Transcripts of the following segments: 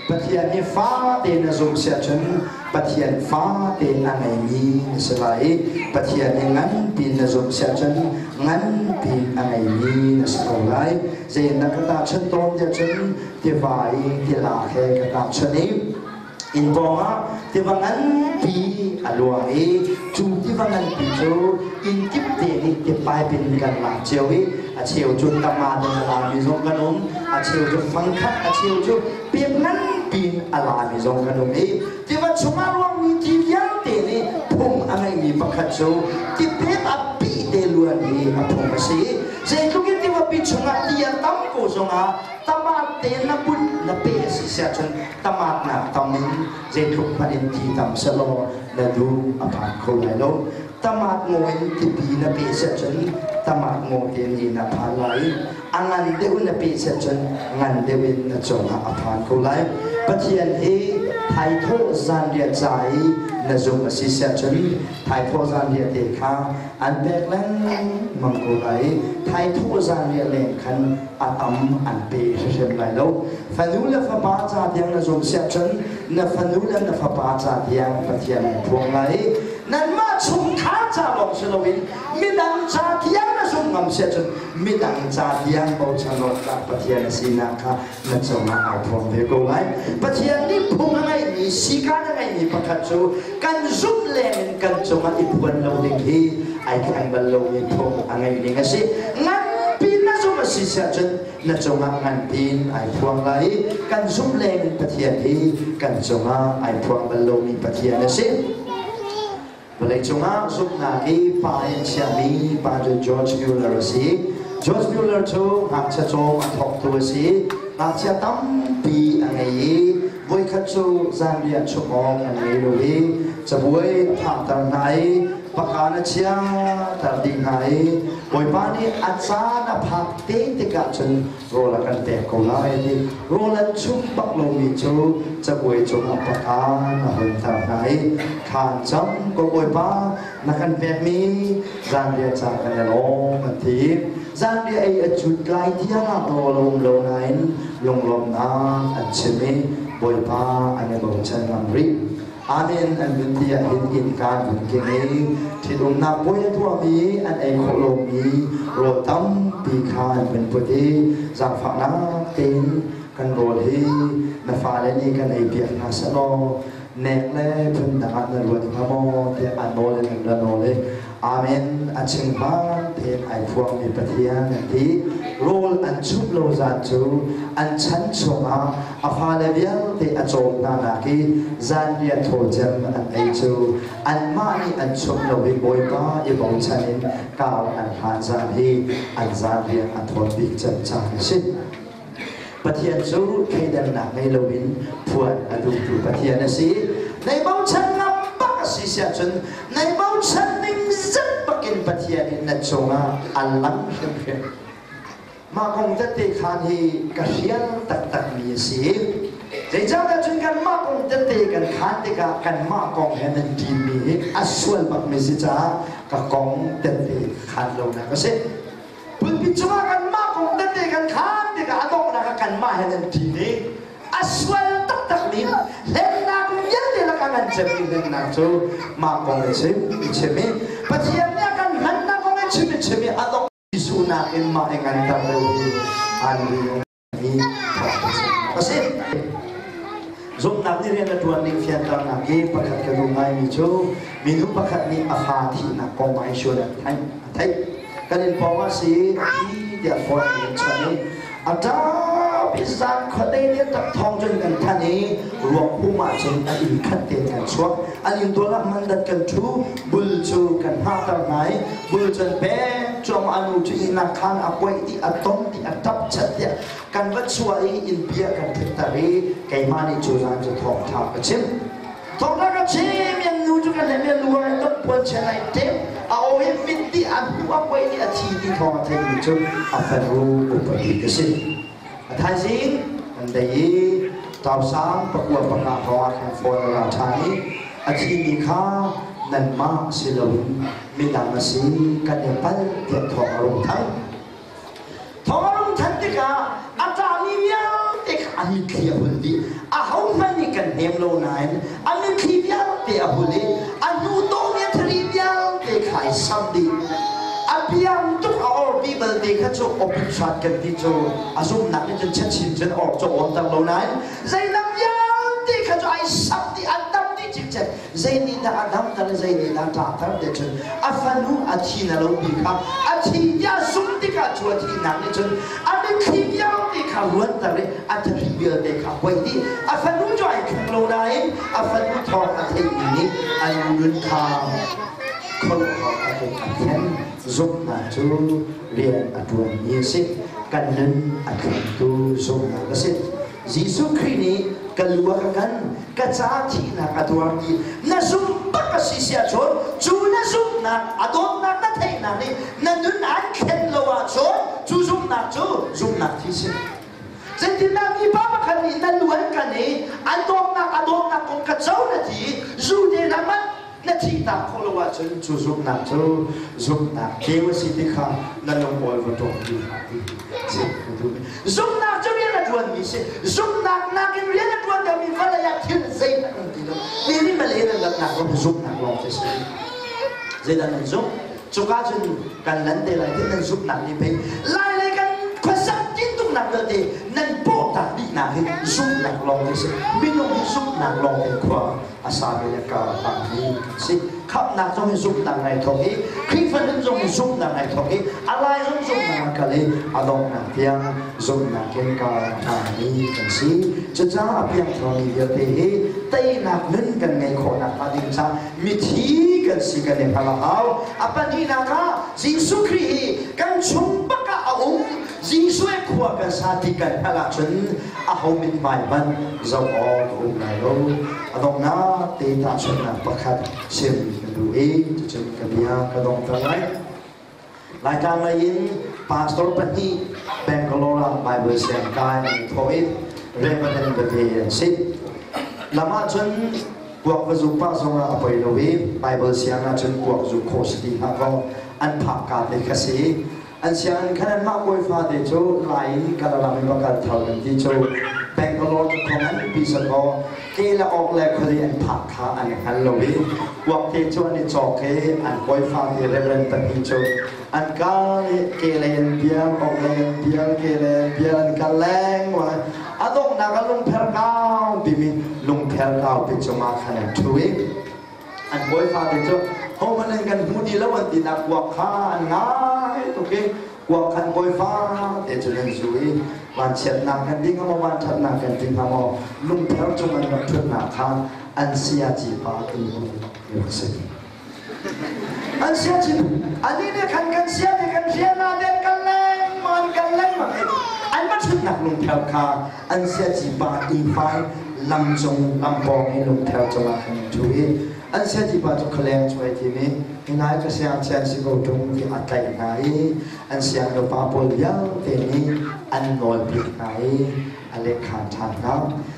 Pathian hi fate na zumh si ahcun Pathian fate a ngeimi na si lai i Pathian hi nganpi na zumh si ahcun nganpi a ngeimi na si ko lai. Zei na ka tahchunh tawn tiah cun tiva i tilak he ka tahchunh i inn pawngah tiva nganpi a luang i cu tiva nganpi cu inn kip te nih tipaip in kan lak cio i a cheu cu tama in a lami zong kan um, a cheu cu fangkhat, a cheu cu pek nganpi in a lami zong kan um i tiva chungah ruangmi ti vialte nih phung a ngeihmi pakhat cu tipep a pih te luan hi a phung a si. Zeitluk in tivapi chungah ti a tam ko zongah tamat te na put na pe a si siah cun tamat nak tam in zeitluk hmanh in ti tam selaw na duh a phan kho lai lo. Tamat ngaw in tipi na pe siah cun tamat ngaw te ni na phan lai i a ngan deuh na pe siah cun ngan deuh in na cungah a phan ko lai. Pathian hi thaithawh zanriah ca i na zumh a si siah cun thaithawh zanriah te kha an pek lengmang ko lai i thaithawh zanriah leng khan a tam an pe hrimhrim lai lo. Fanu le fapa ca tiang na zumh siah cun na fanu le na fapa ca tiang Pathian an phuang lai i nanmah chungkhar ca lawng si loin midang ca tiang na zumh ngam siah cun midang ca tiang bochan awk Pathian a sinak kha na cungah ai phuang ve ko lai. Pathian nih phung a ngeihmi, sikan a ngeihmi pakhat cu kan zumh lengin kan cungah i phuan lo ding hi ai thleng bal lomi phung a ngeih ning a si. Nganpi na zumh a si siah cun na cungah nganpi in ai phuang lai i kan zumh lengin Pathian hi kan cungah ai phuang bal lomi Pathian a si. Vawleicung ah zumhnak i pa in chiahmi pa cu George Mueller a si. George Mueller cu ngakchia cawm a thawktu a si. Ngakchia tampi a ngei i voikhat cu zanriah chumh awk an ngei lo i cabuai a phakter hna i paka na chiater dih hna i Bawipa nih a caan a phak te tikah cun rawl a kan pek ko lai a ti. Rawl an chumh bak lomi cu cabuai cungah pakan a hun tar hna i thla an cam ko, Bawipa, na kan pekmi zanriah ca kan i lawm, an ti. Zanriah ei a cut lai tiang ah rawl a um lo nain lunglawmhnak an chim i Bawipa an i bochan ngam rih. Amen an vun ti ahhin innka an vun keng i ṭhitumnak puai a tuahmi an ei khawh lomi rawl tampi kha an vun put i zaangfahnak tein kan rawl hi na fale nih kan eipiak hna sehlaw nek le phundang ah na ruat hnga maw tiah a nawl in an ra nawl i Amen. A chingman tein ai phuangmi Pathian an ti. Rawl an chumh lo zan cu an chan chungah a fale vialte a cawm hna nak i zanriah thaw cem an ei cu anmah nih an chumh lo i Bawipa i bochan in kau an hlan zan hi an zanriah a thawt bik cem caan a si. Pathian cu thleidannak ngei loin phuan a duhtu Pathian a si. Nei bochan ngam bak a si siah cun nei bochan ning zat bakin Pathian in na cungah a lang hrimhrim. Mah kong tette khan hi ka hrial taktakmi a si. Zeicahtiah cun kanmah kong tette kan khan tikah kanmah kong he nan ṭinmi hi a sual bakmi si caah ka kong tette khan lonak a si. Pulpit cungah kanmah kong tete kan khaan tikah a donghnak ah kanmah he nan ṭin i a sual taktakmi hlennak vialte lakah kan cemmi hlennak cu mah kong i chim i chim i Pathian nih a kan hmannak kong i chim i chim i a dongh Jesuh nakin mah i nganter deuh hi an ri mi a si. Zumhnak nih rian a ṭuan ning fianternak hi pakhat ka duh ngaimi cu minu pakhat nih a fa thihnak kong ai sual a theih. Kan inn pawng ah si a thi tiah phone an kan chawnh i a ṭap i zan khuadei nih a ṭap thawng cun kan thanh i ruak hum ah cun a inn khat tein kan chuak. An inn tual ah mandat kan ṭhu, bul cu kan hngahter hna i bul cun pek cuahmah a nu cu ihnak khaan a kuaih dih, a tom dih, a ṭap chat tiah kan va chuah i innpi ah kan ṭhutter i keimah nih cu zan cu thawngṭha ka chim. Thawngṭha ka chim i an nu cu ka hnem i a lu ai ton puan chen ai ṭem a aw hi mit dih a hnu a kuaih dih a thi ti thawng a theimi cu a fanu upa bik a si. A thaizing kan dei i tausang pakua panga hrawng ah khan phone a ra ṭhan i a thimi kha nanmah si loin midang a si kan i palh tiah thawng a rung thang. Thawng a rung than tikah a ṭahmi vialte kha an mitthli a hun dih. Aho Ahohmanh nih kan hnem lo nain a mitthli vialte a hul i a hnu tawhmi a thari vialte kha ai sam dih. A biang tuk a orpi balte kha cu opit hrat kan ti cu a zumnak nih cun chachin cun or cu awnter lo nain zeidang vialte kha cu ai sam dih, a dam dih cikcek. Zei nih dah a damter i zei nih dah a ṭahter ti cun a fanu a thi na lo mi kha a thi tiah zumh tikah cu a thihnak nih cun a mitthli vialte kha ruanter i a thahri vialte kha hoih dih. A fanu cu ai thleng lo nain a fanu thawng a theihmi nih a nun kha khuaruahhar a tuk a thlen. Zumhnak cu rian a ṭuanmi a si, kan nun a thlengtu zumhnak a si. Jesuh Khrih nih ka lu a ka kan, ka ca thihnak a tuar ti na zumh bak a si si ahcun cu na zumhnak a dawtnak na theihnak nih na nun an thlen lo ahcun cu zumhnak cu zumhnak thi si. Zeitindah mipa pakhat nih na lu an kan i an dawtnak a dawtnak kong ka co na ti i zu te na manh na thihtak khawh lo ahcun cu zumhnak cu zumhnak keu a si ti kha na lungawl va ṭawm ti hlah ti si ka duh. Zumhnak cu rian a ṭuanmi si. Zumhnak nakin rian a ṭuan deuhmi vawlei ah thil zeihmanh um ti lo. Mi nih malay nan ratnak zong hi zumhnak lawng cu a si. Zeidah nan zumh? Cuka cun kan lan te lai ti nan zumhnak nih pei lai lei kan khuasak tintuknak vialte nan pawhtak dihnak hi zumhnak lawng te si. Minung hi zumhnak lawng te khua a sami le kar hmangmi kan si. Khamhnak zong hi zumhnak ngai thawk i Khrihfa nun zong hi zumhnak ngai thawk i a lai zong zumhnak a kal i a donghnak tiang zumhnak in kar hmangmi kan si. Cucaah a piangtharmi vialte hi teinak nun kan ngeih khawhnak hnga ding caah mithi kan si kan i hngalh a hau. A pahnihnak ah Jesuh Khrih hi kan chung bak ah a um. Jesuh he khua kan sa ti kan hngalh ahcun aho mithmai hmanh zoh awk a um lai lo. A donghnak te tahchunhnak pakhat chim ka duh i cucun ka bia ka donghter lai. Laitlang lei in pastor pahnih Bangalore ah Bible siang kai an i thawh i Reverend veve an si. Lam ahcun kuak va zuk pah zongah a poi lo i Bible siang ahcun kuak zuk khawh si ti hlah kaw an phak ka te kha si. An sianginn khan anmah kawi fate cu Lai in Kalaram in va kal thau an ti cu Bangalore cu khong an pi sakaw ke le awk le khuali an phak kha an i hngal lo i kuakte cu an i cawk i an kawi fate Reverend pahnih cu an kal i ke lei an bial awk lei an bial ke lei an bial an kal lengmang. A donghnak ah lungpher kau timi lungpher kau pi cungah khan an ṭhu i an bawipa te cu hohmanh in kan hmu ti lo an tinak kuak kha an ngai tuk i kuak khan bawipa te cu nan zu i vanchiatnak kan ding maw vanṭhatnak kan ding maw lungpher cung an rak ṭhutnak kha an siaci pa tu rak si. An siaci ani nih khan kan sia nih kan rian ah den kan lengmang kan lengmang i an va ṭhutnak lungpher kha an siaci pa inn-fai lam cung lam pawng i lungther cungah khan an ṭhu i an siaci pa cu khualeng chuai thim i hinai ka siangchian si ko ṭung ti a tlaih hna i an siangnupa pawl vialte nih an nawl bik hna i a lehkhan ṭhan hna.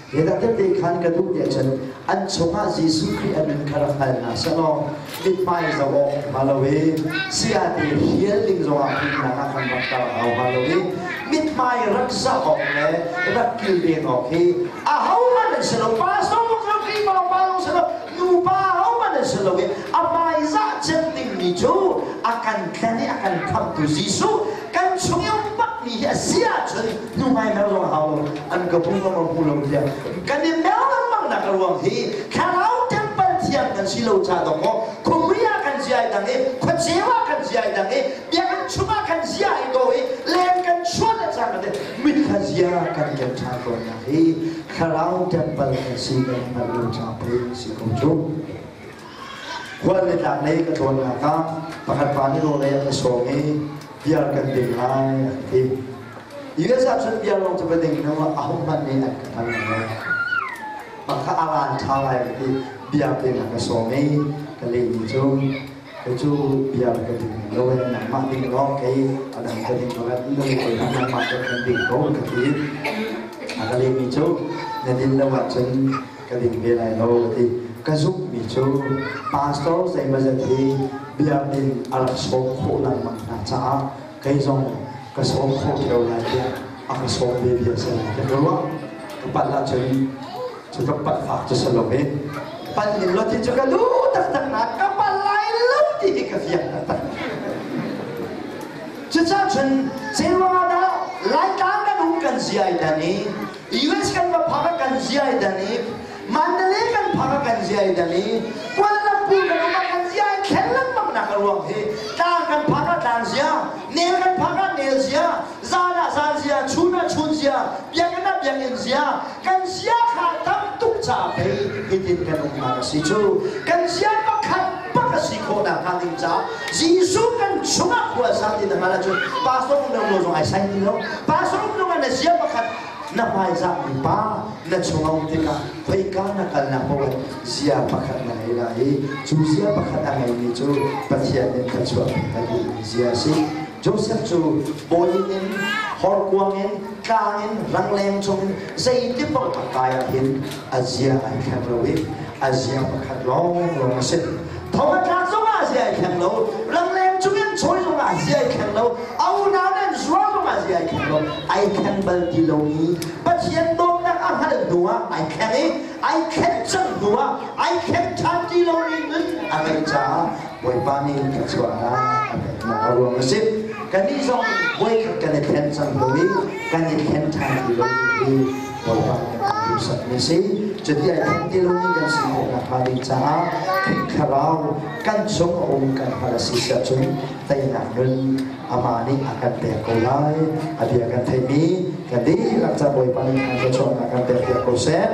Zeidah tete khan ka duh tiah cun an chungah Jesuh Khrih a nun kha rak hngal hna sehlaw mithmai zoh awk hnga lo i sayate hial ding zongah hmunnak ah kan rak kal hau hnga lo i mithmai rak zah awk le rak kilven awk hi ahohmanh an si lo. Pastor zong si lo, Khrihfa upa zong si lo, nupa ahohmanh an si lo i a hmaizah cem dingmi cu a kan tlen i a kan khamhtu Jesuh kan chung i um bakmi hi a si ahcun hnuhmai mer zong a hau lo, an ka hmu ka hmu lo tiah kan i mer lengmang nak a ruang hi thlarau temple thiang kan si lo ca dong maw khumri ah kan ziai dang i khuaceu ah kan ziai dang i biakinn chungah kan zia i do i leng kan chuan le cang kan mit kha zia kan ken ṭhan ko nak hi thlarau temple kan si kan hngalh lo ca pei si ko cu. Khual le tlak lei ka tlawnnak ah pakhat pa nih rawl ei a ka sawm i biar kan ding lai a ka ti. US ah cun biar lawng cu va ding hnu ah ahohmanh nih an ka hngal lo. Mah kha a ran ṭha lai ka ti. Biar ding a ka sawm i ka lehmi cu kei cu biar ka ding lo e, nangmah ding lawng kei a dang ka ding lo e, na lung nangmah ka kan ding ko ka ti. A ka lehmi cu na din lo ahcun ka ding ve lai lo ka ti. Ka zumhmi cu pastor zeimawzat hi biakinn a rak sawm khawh lengmang hna caah kei zong ka sawm khawh ṭheo lai tiah a ka sawm ve bia si lai ka ruah. Ka palh ahcun. Cu ka palh fak cu si lo i palh ning lo ti cu ka duh taktak na ka palh lai lo ti hi ka fiang taktak. Cucaah cun zeiruangah dah Laitlang kan um kan zia ai dan i US kan va phak ah kan zia ai dan i Mandalay kan phak ah kan zia ai dan i Kuala Lumpur kan um ah kan zia ai thlen lengmang nak a ruang hi tlang kan phak ah tlang zia, nel kan phak ah nel zia, zan ah zan zia, chun ah chun zia, biakinn ah biakinn zia, kan zia kha tam tuk caah pei hitin kan umnak a si cu. Kan zia pakhat bak a si khawh nakhnga ding caah Jesuh kan chungah khua sa ti na hngalh ahcun pastor um lo zong ai sai ti lo. Pastor um lo na zia pakhat na hmaizahmi pa na chungah um tikah khoika na kalnak paoh zia pakhat na ngei lai i cu zia pakhat a ngeimi cu Pathian nih thluachuah a duhmi zia a si. Joseph cu bawi in horkuang in tlang in rangleng chung in zeiti paoh a kai ah hin a zia ai thleng lo i a zia pakhat lawnglawng a si. Thong a tlak zongah a zia ai thleng lo, rangleng cung in chawi zongah a zia ai thleng lo, a unau nih an zuar zongah a zia ai thleng lo. Ai thleng bal ti lomi Pathian dawtnak a hngalh hnu ah ai thleng i ai thlen cang hnu ah ai thleng ṭhan ti lomi nun a ngeih caah Bawipa nih thluachuahnak a peknak a ruang a si. Kannih zong voikhat kan i thlen cang hnu i kan i thlen ṭhan ti lo hi Bawipa nih a kan duhsakmi a si. Cuti ai thlen ti lomi kan si khawh nakhnga ding caah Khrih Thlarau kan chung a um kan hngalh a si siahcun teinak nun amah nih a kan pek ko lai. A bia kan theihmi kan dihlak ca Bawipa nih thluachuahnak kan pek piak ko seh.